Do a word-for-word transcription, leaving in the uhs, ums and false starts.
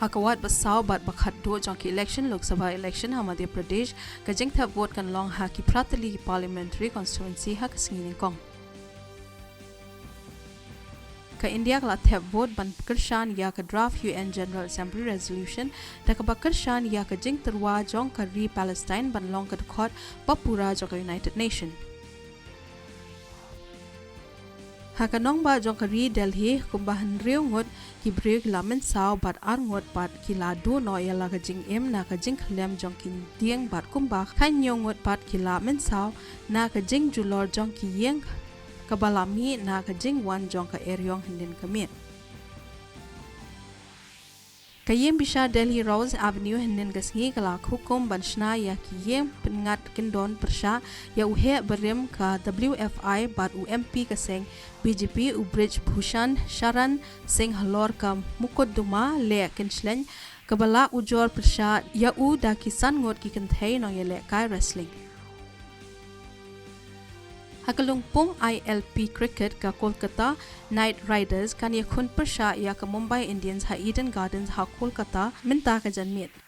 Ha ka wad ba saw bad ba khatduh jong ki election Lok Sabha election ha Madhya Pradesh, ka jingthep vote kan long ha ki phra tylli ki parliamentary constituency ha ka sngi nyngkong. Ka India ka la thep vote ban kyrshan ïa ka draft U N General Assembly resolution, da kaba kyrshan ïa ka jingtyrwa jong ka ri Palestine ban long ka dkhot ba pura jong ka United Nation. Ha ka nongbah jong ka ri Delhi, kumba hynriew ngut ki briew ki la mynsaw bad ar ngut pat ki la duh noh ïa la ka jingim na ka jingkhyllem jong ki dieng bad kumba khathynñiew ngut pat ki la mynsaw na ka jingjulor jong ki ïing kaba la mih na ka jingwan jong ka eriong hynnin ka miet. Ka ïing bishar Delhi Rose Avenue hynnin ka sngi ka la hukum ban shna ïa ki ïing pynngat kyndon pyrshah ïa u heh barim ka W F I bad u M P ka seng B J P u Brij Bhushan Sharan Singh halor ka mukotduma leh kynshlei kaba la ujor pyrshah ïa u da ki san ngut ki kynthei nongïalehkai wrestling. Ha ka lympung I L P cricket, ka Kolkata Knight Riders kan ïakhun pyrshah ïa ka Mumbai Indians ha Eden Gardens ha Kolkata mynta ka janmiet.